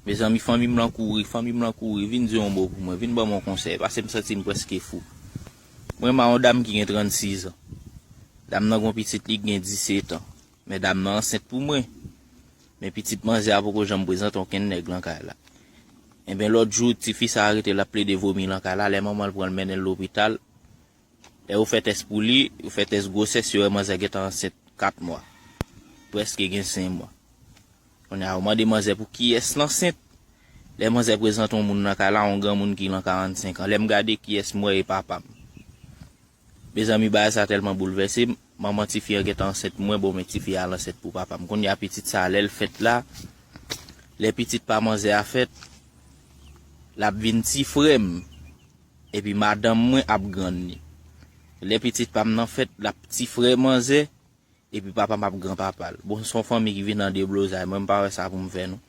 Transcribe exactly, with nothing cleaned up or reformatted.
Mezanmi, fanmi m lan kouri, fanmi m lan kouri, vin di yon mo pou mwen, vin ban m yon konsèy, paske m santi m prèske fou. Mwen, m a yon dam ki gen trannsis an. Dam nan gon pitit li ki gen disèt an. Men dam nan ansent pou mwen. Men pitit manzè a poko janm prezante okenn nèg lan kay la. Enben, lòt jou, tifi sa a rete l ap plede vomi lan kay la, lè manman l pran l mennen l lopital. Lè yo fè tès pou li, yo fè tès gwosès, yo wè manzè gentan ansent kat mwa. Prèske gen senk mwa. Kounye a, yo mande manzè pou kiyès l ansent. Lè manzè prezante yon moun nan kay la, yon granmoun ki lan karannsenk an. Lè m gade kiyès m wè, e papa m. Mezanmi, bagay sa tèlman boulvèse m. Manman tifi an gentan ansent pou mwen, bon, men tifi a al ansent pou papa m. Kounye a, pitit sa a, lè l fèt la, lè pitit pa manzè a fèt, l ap vin ti frè m. Epi madanm mwen ap grann li. Lè pitit pa m nan fèt, l ap ti frè manzè, epi papa m ap granpapa l. Bon, se yon fanmi ki vin an deblozay, mwen m pa wè sa pou m fè non.